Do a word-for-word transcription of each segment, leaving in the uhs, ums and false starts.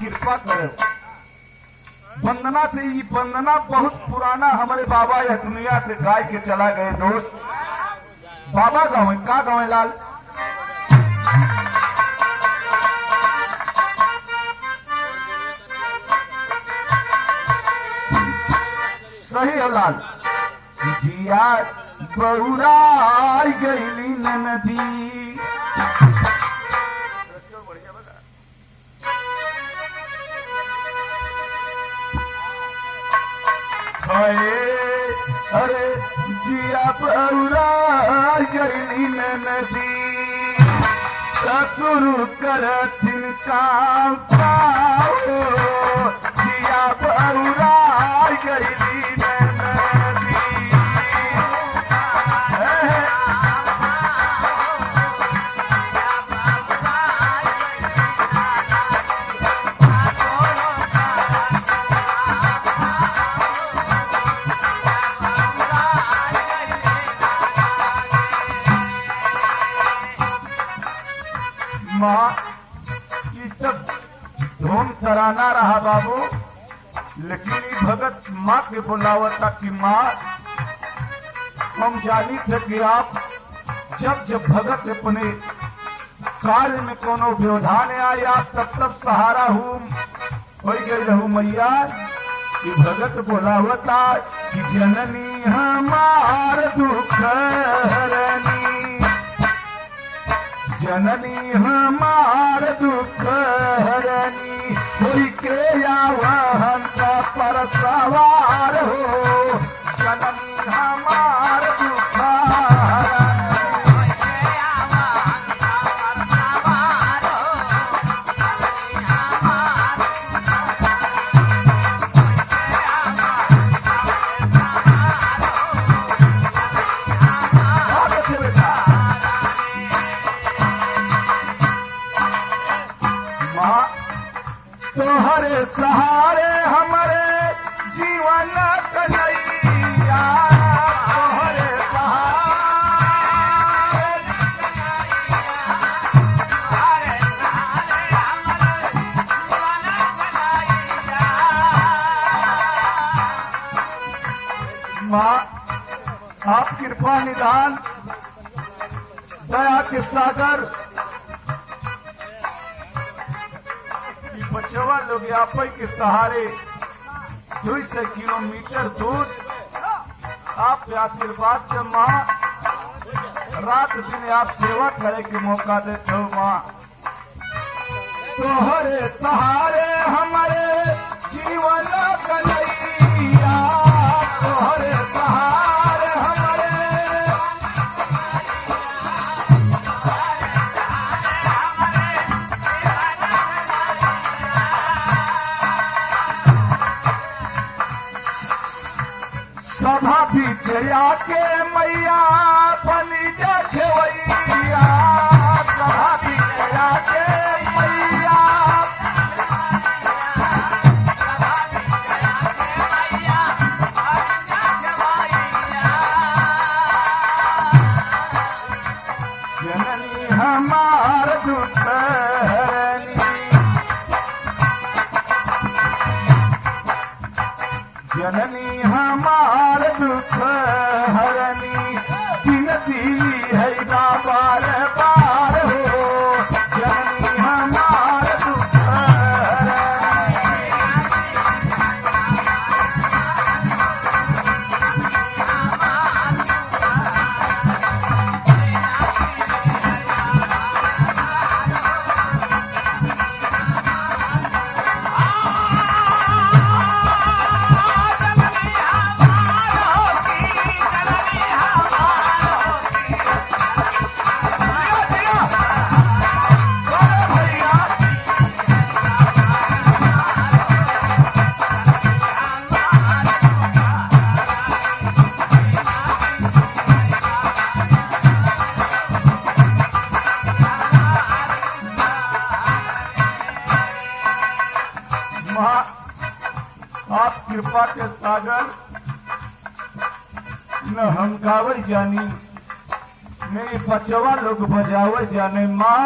कृपा करे। वंदना से, ई वंदना बहुत पुराना हमरे बाबा यह दुनिया से गाय के चला गए दोस्त। बाबा गावे, का गावे लाल? सही है लाल। जिया बउराई गइली ननदी। हाय, अरे जिया बउराई गइली ननदी, ससुर करथिन काम पाओ, जिया बउराई गइली ननदी। माँ, ई सब धूम तराना रहा बाबू, लेकिन ई भगत माँ के बोलावता कि माँ, हम जानी थे कि आप जब जब भगत अपने कार्य में कोनो व्यवधान आए, आप तब तब सहारा हूँ होई गई रहू मैया। कि भगत बोलावता कि जननी हमार दुख हरनी, जननी हमार दुख हरनी, होई के आवा हंसा पर सवार हो। जननी हमार दुख हरनी। माँ, तोहरे सहारे हमरे जीवन कन्हैया, तोहरे सहारे। माँ, आप कृपा निधान दया के सागर, ई बचवा लोग आपै के सहारे दुई सौ किलोमीटर दूर आपके आशीर्वाद से माँ रात दिन आप सेवा करे के मौका देत हो माँ। तोहरे सहारे हमरे जीवन कन्हैया, तोहरे सहारे हमरे। सभा बीच आके मैया बनी जा खेवैया, सभा बीच आके मैया। जननी हमार दुख हरनी। जननी हमार दुख हरनी, बिनती है बार बार हो। जननी हमार दुख हरनी। माँ, आप कृपा के सागर, न हम गावे जानी, न ये बचवा लोग बजावे जाने। माँ,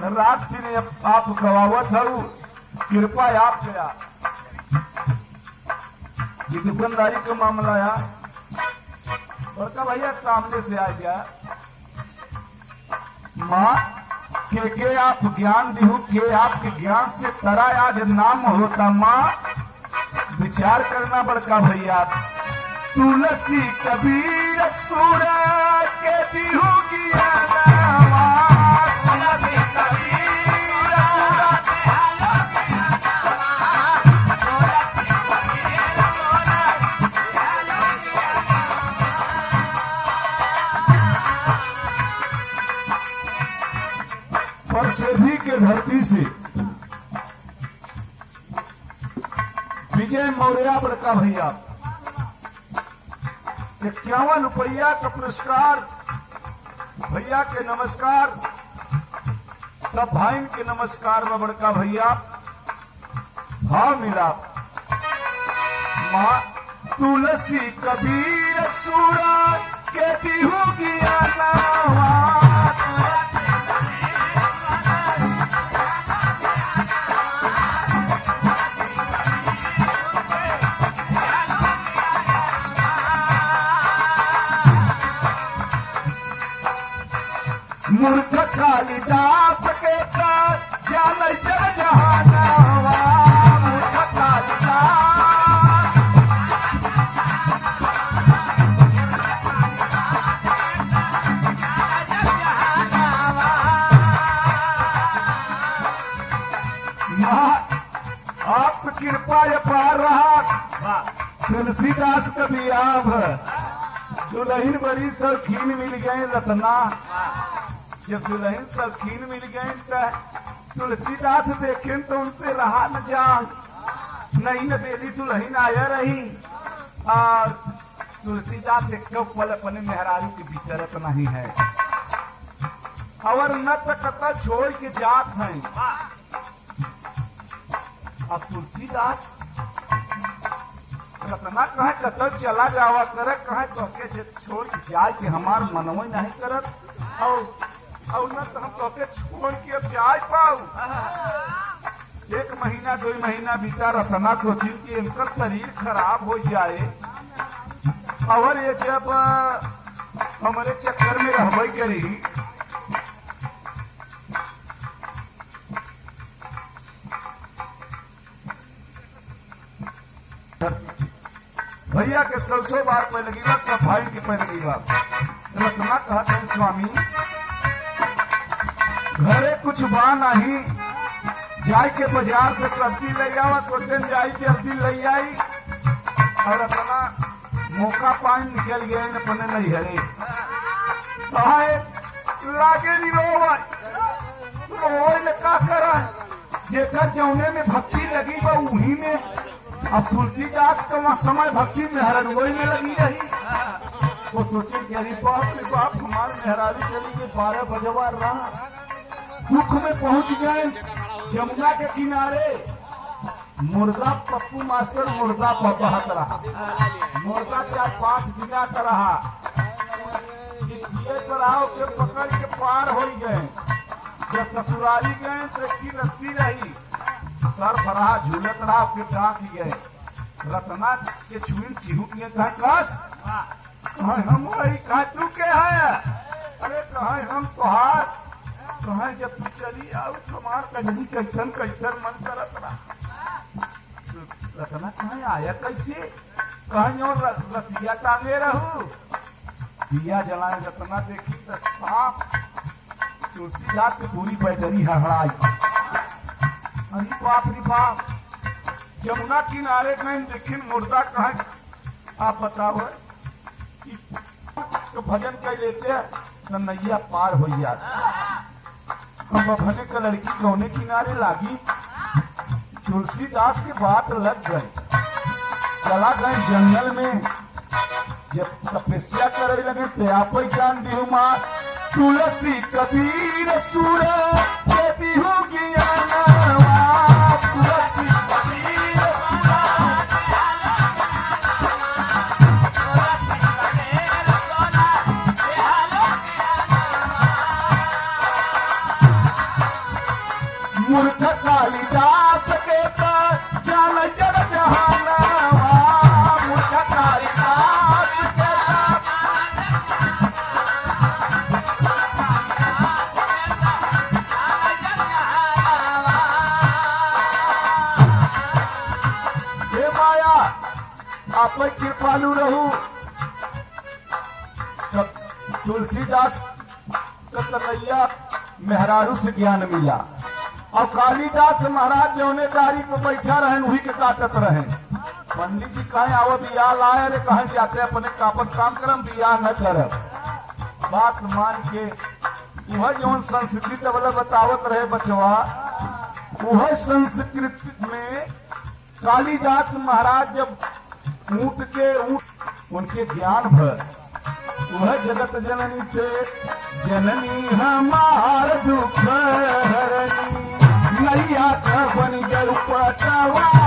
रात दिन आप गवावत हऊ, कृपा आप से यार। ये दुकानदारी का मामला यार, बड़का भैया सामने से आ गया। माँ, के के आप ज्ञान दिहु, के आपके ज्ञान से तरा आज नाम होता। माँ, विचार करना बड़का भैया। तुलसी कबीर सूरा के दिहु ज्ञानवा। तुलसी कबीर सूरा। परसेधी के धरती से विजय मौर्य बड़का भैया, इक्यावन रुपया का पुरस्कार। भैया के नमस्कार, सब भाइन के नमस्कार बा बड़का भैया। भाव मिला। माँ तुलसी कबीर सूरा के दिहु ज्ञानवा। मूर्ख कालिदास के त जानै जग जहानवा। मूर्ख कालिदास। माँ, आप कृपा अपार रहा। वाह। तुलसीदास का बियाह भ-, दुलहिन बड़ी शौकीन मिल गए रतना। जब दुलहिन शौकीन मिल गए त तुलसीदास देखेन तो उनसे रहा न जा। नई नवेली दुलहिन आया रही और तुलसीदास एक पल अपने मेहरारू के बिसरत नहीं है। और न त कतौ छोड़ के जात हैं। अब तुलसीदास रतना कहे कतौ चला जावा करे, कहे तोके जे छोड़ के जाए के हमार मनवै नहीं करत, और, और न तो हम तोके छोड़ के अब जाए पाऊ। एक महीना, दो महीना बीता, रतना सोचिन कि इनकर शरीर खराब हो जाए, और ये जब हमरे चक्कर में रहबै करी, भैया के सौ सौ बार पैलगी बा, सब भाई के पैलगी बा। रतना कहत है, स्वामी, घरे कुछ बा नहीं, जाए के बाजार से सब्जी ले आवा, सोचन जाई जल्दी ले आई, और अपना मौका पाइन निकल गए अपने नैहरे। कहे लागे नी रोवे, रोवे में का करा? जेकर जौने में भक्ति लगी बा उही में। अब तुलसीदास के वहाँ समय भक्ति मेहरारुए में लगी रही। वो सोचे कि अरे बाप रे बाप, हमार मेहरारू चली गई, बारह बजवा रहा। दुख में पहुंच गए जमुना के किनारे। मुर्दा पप्पू मास्टर मुर्दा पर बहत रहा। मुर्दा चार पाँच दिना का रहा। जितिये पर आओ के पकड़ के पार होइ गए। जब ससुरारी गए तो की रस्सी रही, सर पर रहा, झूलत रहा, फिर डांट गए। रतना के छुइन चिहुक गए, कहा कस? कहे हम वही, कहे तू के है? अरे कहे हम तोहार। कहे जब तू चली आऊ तो हमार कजरी कैसन कैसन मन करत रहा। रतना कहे आया कैसे? कहे और र-, रसिया टांगे रहू। दिया जलाए रतना देखी तो सांप तुलसीदास के पूरी बैठरी हड़हड़ाई। अरे बाप रे बाप, जमुना किनारे कहीं देखिन मुर्दा कहे, आप बताओ, कि तो भजन कर लेते हैं, तो नैया पार हो जात। हम बभने का लड़की कौने किनारे लागी? तुलसीदास के बात लग गए, चला गए जंगल में। जब तपस्या करे लगे, तो आप ही जान दिहु माँ, तुलसी कबीर सूरा के दिहु ज्ञानवा, तुलसी कबीर सूरा। मूर्ख कालिदास के आप कृपालु रहू। तब तुलसीदास का कन्हैया मेहरारू से ज्ञान मिला। और कालिदास महाराज जौने डारी पर बैठा रहन, वही के काटत रहन। पंडित जी कहें, "आवो बियाह लाए रे," कहें, "जाते अपने कापत काम करम, बियाह न करब।" बात मान के वह जौन संस्कृत वाला बतावत रहे बचवा, वह संस्कृत में कालिदास महाराज जब ऊँट के ऊँट उनके ज्ञान भर, वह जगत जननी से, "जननी हमार दुख हरनी, नैया का बन गरु पटवा।"